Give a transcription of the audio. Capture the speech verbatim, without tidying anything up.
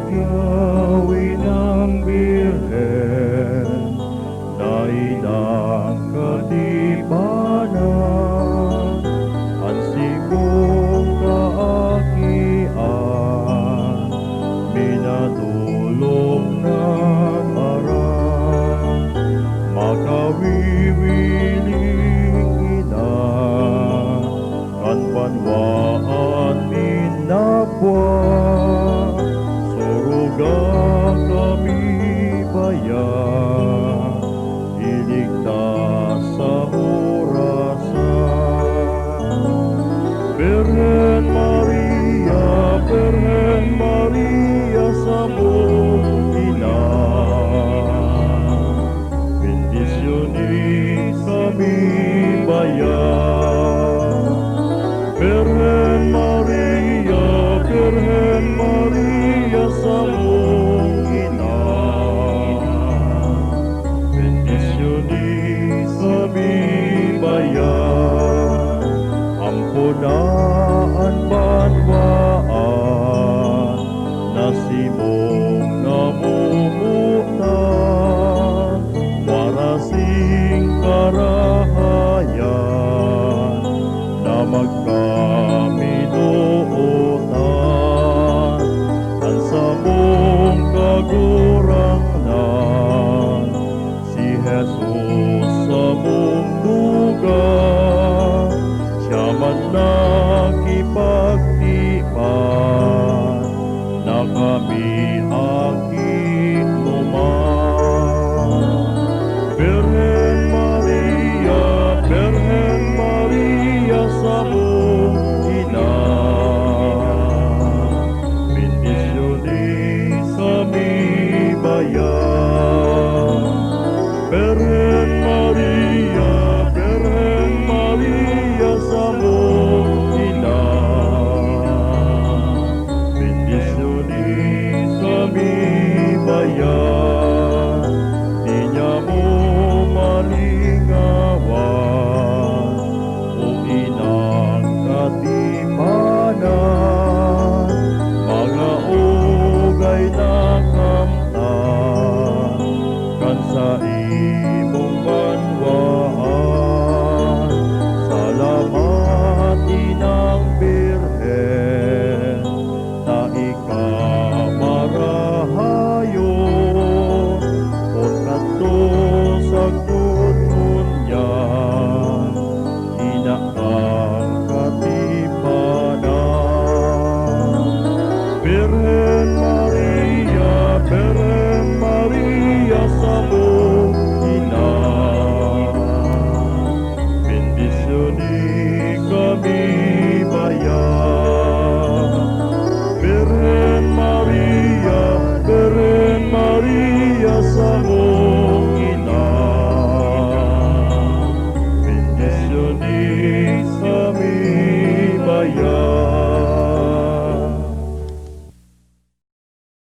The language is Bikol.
Tirukyawi nang Birhen, dahelang katipanan, an simong kaakian, minadolok nang aram, makawiwiling ina, kan banwaan nin napwa, suruga kami baya, iligtas sa orasan. Birhen Maria, Birhen Maria, samong ina, bendisyoni kami baya. Birhen Maria, Birhen Maria, samong ina, bendisyoni kami baya. Ampon na an banwaan na simong namomotan, warasing karahayan na magkaminootan. An samong Kagurangnan, si Jesus samong tugang, siya man nakipagtipan na kami aki mo man. Birhen Maria, Birhen Maria, samong ina, bendisyoni kami baya. Birhen Maria, Birhen Maria, samong ina, bendisyoni kami baya. Di niya mo malingawan, o inang katipanan, mga ugay na kamtan kan saimo